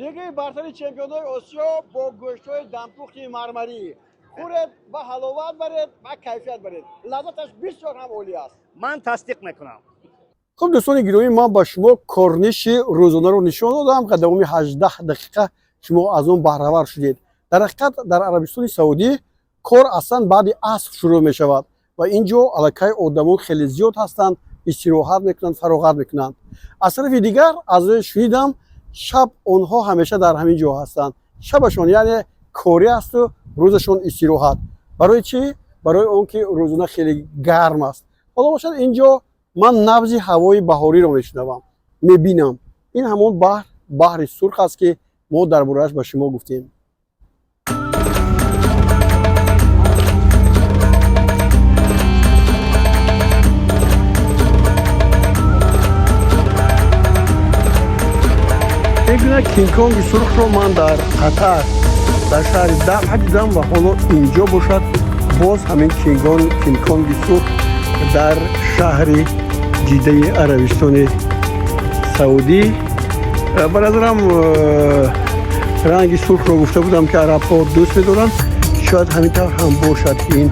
Лигаи бартари чемпионҳои Осиё бо гӯштҳои дампухти мармарӣ. Хӯред ва ҳаловат баред ва кайфият баред. Лаззаташ бисёр ҳам олӣ аст. Ман тасдиқ мекунам. Хуб, дӯстони гиромӣ, ман ба шумо корниши рӯзонаро нишон додам, ки давоми 18 дақиқа шумо аз он баҳравар шудед. Дар ҳақиқат, дар Арабистони Саудӣ кор аслан баъди аср шурӯъ мешавад ва ин ҷо аллакай одамон хеле зиёд ҳастанд, истироҳат мекунанд, фароғат мекунанд. Аз тарафи дигар, аз рӯи шунидам, шаб онҳо ҳамеша дар ҳамин ҷо ҳастанд. Шабашон яъне корӣ асту рӯзашон истироҳат. Барои чӣ? Барои он ки рӯзона хеле гарм аст. Ҳоло бошад, ин ҷо ман набзи ҳавои баҳориро мешунавам, мебинам. Ин ҳамон баҳр, баҳри Сурх аст, ки мо дар борааш ба шумо гуфтем. Ин гуна Кингконги сурхро ман дар Қатар, дар шаҳри Доҳа дидам ва ҳоло инҷо бошад, боз ҳамин Кингконги сурх дар шаҳри Ҷидаи Арабистони Саудӣ. Ба назарам, ранги сурхро гуфта будам, ки арабҳо дӯст медоранд, шояд ҳамин тавр ҳам бошад, ки ин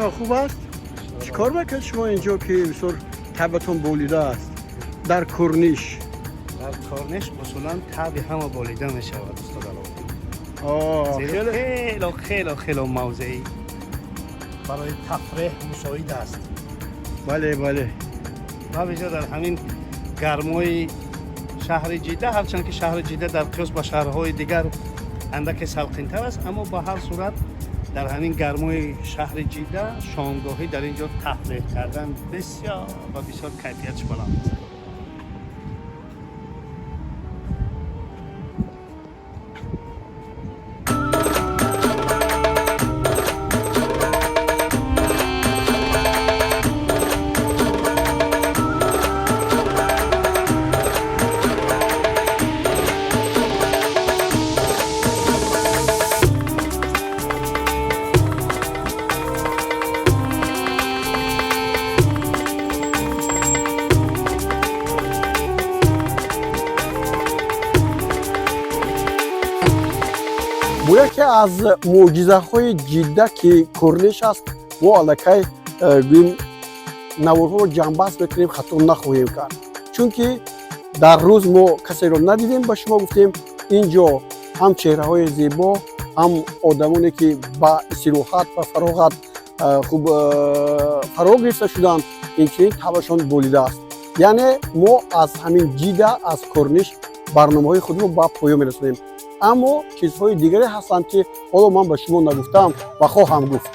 Ҳолатон хуб аст? Чӣ кор мекунед шумо инҷо, ки бисёр табъатон болида аст дар Корниш? Дар Корниш усулан табъи ҳама болида мешавад, устод Аловуддин. Хеле хело, хело, хело мавзеӣ барои тафреҳ мусоид аст. Бале, бале. Ва вижа дар ҳамин гармои шаҳри Ҷидда, ҳарчанд ки шаҳри Ҷидда дар қиёс ба шаҳрҳои дигар андаке салқинтар аст, аммо ба ҳар сурат дар ҳамин гармои шаҳри Ҷидда шомгоҳӣ дар ин ҷо тафреҳ кардан бисёр ва бисёр кайфиятш баланд аст. Бо яке аз мӯъҷизаҳои Ҷидда, ки Корниш аст, мо аллакай гӯем, наворҳоро ҷамъбаст мекунем, хато нахоҳем кард, чунки дар рӯз мо касеро надидем. Ба шумо гуфтем, ин ҷо ҳам чеҳраҳои зебо, ҳам одамоне, ки ба истироҳат ва фароғат хуб фаро гирифта шуданд, инчунин табъашон болидааст. Яъне мо аз ҳамин Ҷида, аз Корниш барномаҳои худро ба поён мерасонем, аммо чизҳои дигаре ҳастанд, ки ҳоло ман ба шумо нагуфтаам ва хоҳам гуфт.